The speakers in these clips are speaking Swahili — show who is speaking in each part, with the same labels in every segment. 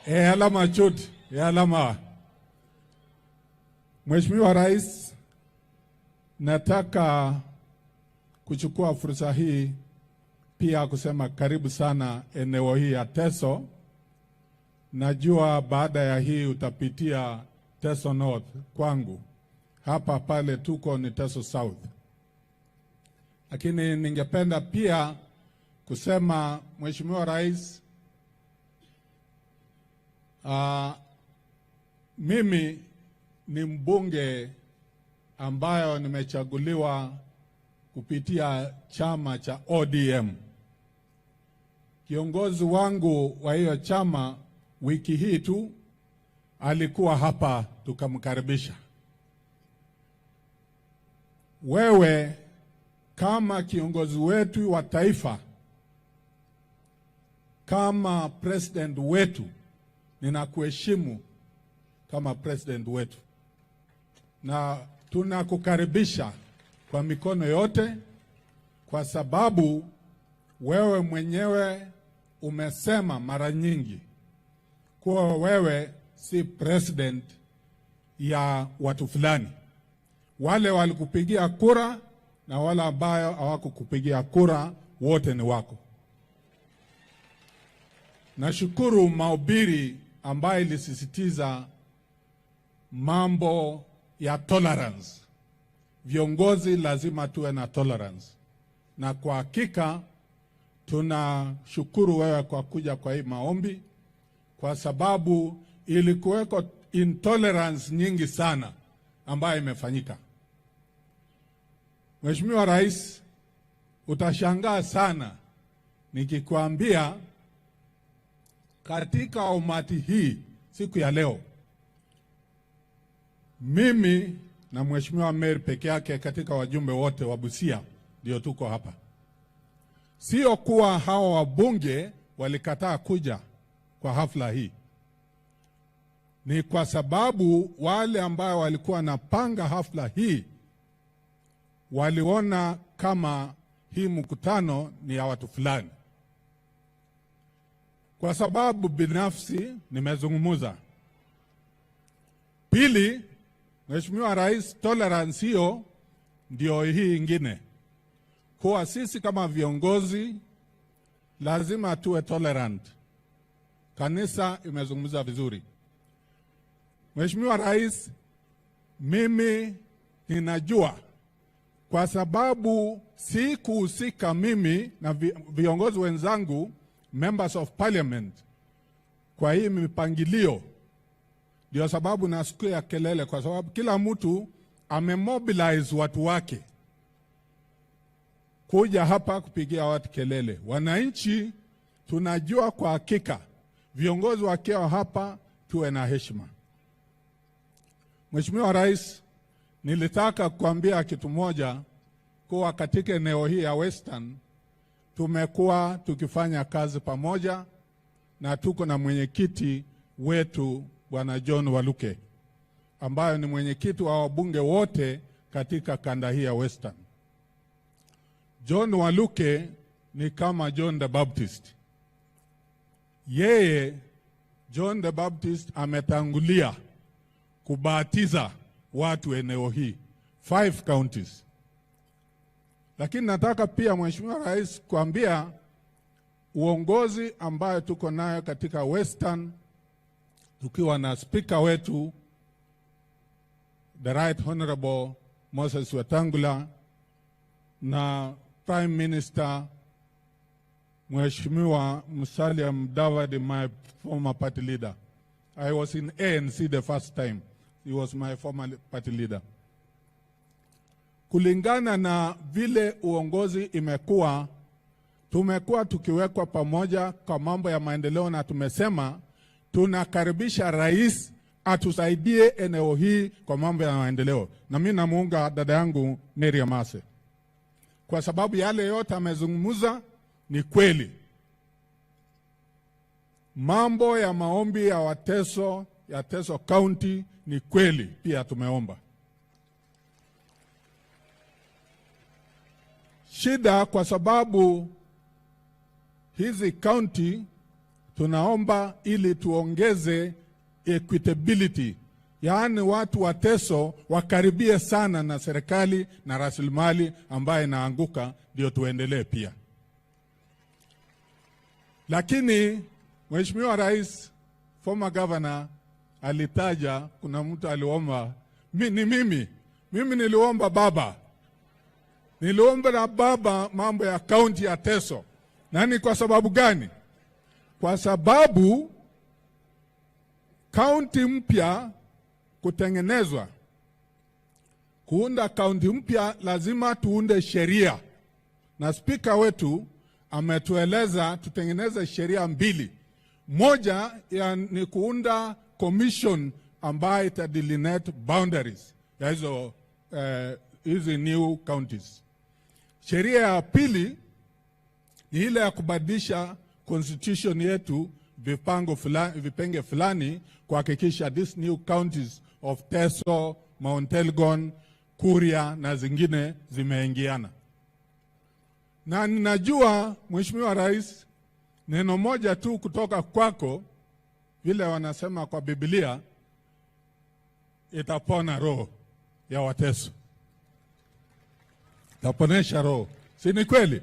Speaker 1: Alama chut, alama. Mheshimiwa Rais, nataka kuchukua fursa hii pia kusema karibu sana eneo hii ya Teso. Najua baada ya hii utapitia Teso North kwangu. Hapa pale tuko ni Teso South. Lakini ningependa pia kusema, Mheshimiwa Rais, mimi ni mbunge ambayo nimechaguliwa kupitia chama cha ODM. Kiongozi wangu wa hiyo chama wiki hii tu alikuwa hapa, tukamkaribisha. Wewe kama kiongozi wetu wa taifa, kama president wetu, ninakuheshimu kama president wetu, na tunakukaribisha kwa mikono yote, kwa sababu wewe mwenyewe umesema mara nyingi kuwa wewe si president ya watu fulani. Wale walikupigia kura na wale ambayo hawakukupigia kura wote ni wako. Nashukuru mahubiri ambayo ilisisitiza mambo ya tolerance. Viongozi lazima tuwe na tolerance, na kwa hakika tunashukuru wewe kwa kuja kwa hii maombi, kwa sababu ilikuweko intolerance nyingi sana ambayo imefanyika. Mheshimiwa Rais, utashangaa sana nikikwambia katika umati hii siku ya leo, mimi na Mheshimiwa Mary peke yake katika wajumbe wote wa Busia ndio tuko hapa. Sio kuwa hawa wabunge walikataa kuja kwa hafla hii, ni kwa sababu wale ambao walikuwa wanapanga hafla hii waliona kama hii mkutano ni ya watu fulani. Kwa sababu binafsi nimezungumza. Pili, Mheshimiwa Rais, tolerance hiyo ndio hii ingine, kuwa sisi kama viongozi lazima tuwe tolerant. Kanisa imezungumza vizuri. Mheshimiwa Rais, mimi ninajua kwa sababu si kuhusika mimi na viongozi wenzangu members of parliament kwa hii mipangilio, ndio sababu nasikia kelele, kwa sababu kila mtu amemobilize watu wake kuja hapa kupigia watu kelele. Wananchi tunajua kwa hakika viongozi wakiwa hapa tuwe na heshima. Mheshimiwa Rais, nilitaka kuambia kitu moja kuwa katika eneo hii ya Western tumekuwa tukifanya kazi pamoja na tuko na mwenyekiti wetu Bwana John Waluke ambayo ni mwenyekiti wa wabunge wote katika kanda hii ya Western. John Waluke ni kama John the Baptist. Yeye John the Baptist ametangulia kubatiza watu eneo hii 5 counties. Lakini nataka pia Mheshimiwa Rais kuambia uongozi ambayo tuko nayo katika Western, tukiwa na speaker wetu the Right Honorable Moses Wetangula na Prime Minister Mheshimiwa Musalia Mudavadi, my former party leader. I was in ANC the first time. He was my former party leader. Kulingana na vile uongozi imekuwa, tumekuwa tukiwekwa pamoja kwa mambo ya maendeleo, na tumesema tunakaribisha rais atusaidie eneo hii kwa mambo ya maendeleo, na mimi namuunga dada yangu Mary Amase kwa sababu yale yote amezungumza ni kweli. Mambo ya maombi ya Wateso ya Teso County ni kweli, pia tumeomba. Shida kwa sababu hizi county Tunaomba ili tuongeze equitability, yaani watu wa Teso wakaribie sana na serikali na rasilimali ambayo inaanguka, ndio tuendelee pia. Lakini Mheshimiwa Rais, former governor alitaja, kuna mtu aliomba ni mimi niliomba baba, niliomba na baba mambo ya kaunti ya Teso. Na ni kwa sababu gani? Kwa sababu kaunti mpya kutengenezwa, kuunda kaunti mpya lazima tuunde sheria, na spika wetu ametueleza tutengeneze sheria mbili. Moja ni kuunda commission ambayo ita delineate boundaries ya hizo hizi new counties. Sheria ya pili ni ile ya kubadilisha constitution yetu vipango fulani, vipenge fulani kuhakikisha these new counties of Teso, Mount Elgon, Kuria na zingine zimeingiana. Na ninajua, Mheshimiwa Rais, neno moja tu kutoka kwako, vile wanasema kwa Biblia, itapona roho ya Wateso, itaponesha roho, si ni kweli?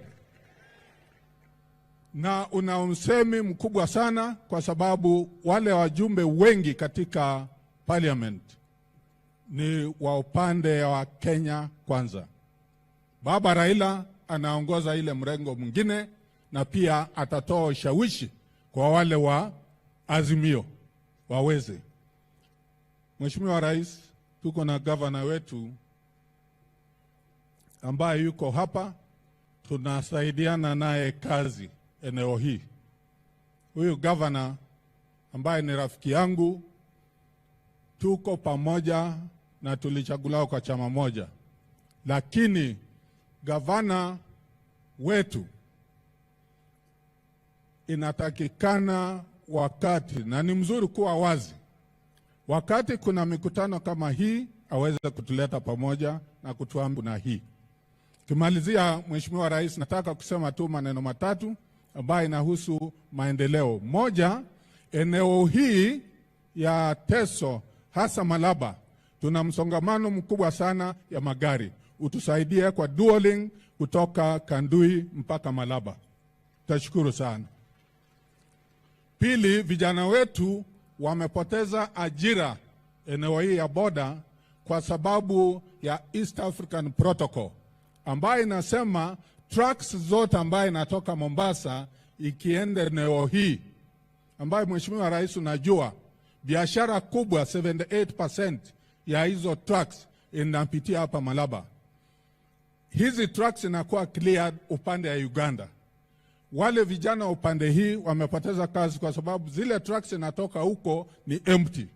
Speaker 1: Na una usemi mkubwa sana, kwa sababu wale wajumbe wengi katika parliament ni wa upande wa Kenya Kwanza. Baba Raila anaongoza ile mrengo mwingine, na pia atatoa ushawishi kwa wale wa Azimio waweze. Mheshimiwa Rais, tuko na gavana wetu ambaye yuko hapa, tunasaidiana naye kazi eneo hii. Huyu gavana ambaye ni rafiki yangu, tuko pamoja na tulichaguliwa kwa chama moja, lakini gavana wetu inatakikana wakati, na ni mzuri kuwa wazi, wakati kuna mikutano kama hii aweze kutuleta pamoja na kutuambia na hii. Kimalizia, Mheshimiwa Rais, nataka kusema tu maneno matatu ambayo inahusu maendeleo. Moja, eneo hii ya Teso hasa Malaba tuna msongamano mkubwa sana ya magari. Utusaidie kwa dualing kutoka Kandui mpaka Malaba, tashukuru sana. Pili, vijana wetu wamepoteza ajira eneo hii ya boda kwa sababu ya East African Protocol ambayo inasema trucks zote ambayo inatoka Mombasa ikienda eneo hii, ambayo Mheshimiwa Rais unajua biashara kubwa 78% ya hizo trucks inapitia hapa Malaba. Hizi trucks inakuwa cleared upande ya Uganda. Wale vijana upande hii wamepoteza kazi kwa sababu zile trucks inatoka huko ni empty.